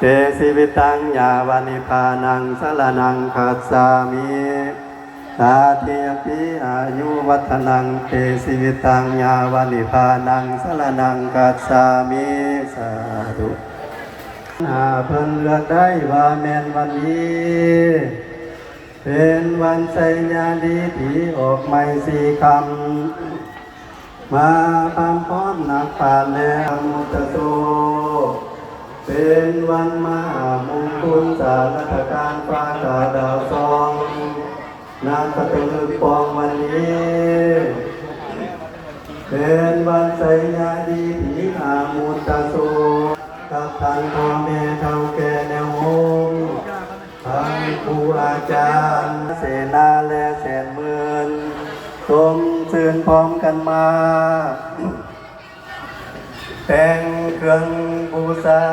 ເຕຊີວິຕັງ ຍາວະນິບພານັງ ສະລະນັງ ຄັດສາມິ. ຕາທິຍມປີ ອາຍຸວັດທະນັງ ເຕຊີວິຕັງ ຍາວະນິບພານັງ ສະລະນັງ ຄັດສາມິ. ສາທຸ. ຫາເພິ່ນເລືອກໄດ້ວ່າແມ່ນວັນນີ້ ເປັນວັນໄຊຍາດີທີ່ອອກໃໝ່ສີ່ຄຳ ມາພາມພ້ອມນັກປານແລະອະມຸດຕະໂຊ ເປັນວັນມະຫາມຸງຄຸນສາລັດຖະການຟ້າຂາວດາວສ່ອງ ນັກກະຕະລຶກປ່ອງວັນນີ້ ເປັນວັນໄຊຍາດີທີ່ອະມຸດຕະໂຊ ກັບທ່ານພໍ່ແມ່ເຖົ້າແກ່ແນວໂຮມ ທັງຄູອາຈານ ເສນາ ແລະ ແສນໝື່ນ ຊົມຊື່ນພ້ອມກັນມາ ແຕ່ງເຄື່ອງບູຊາ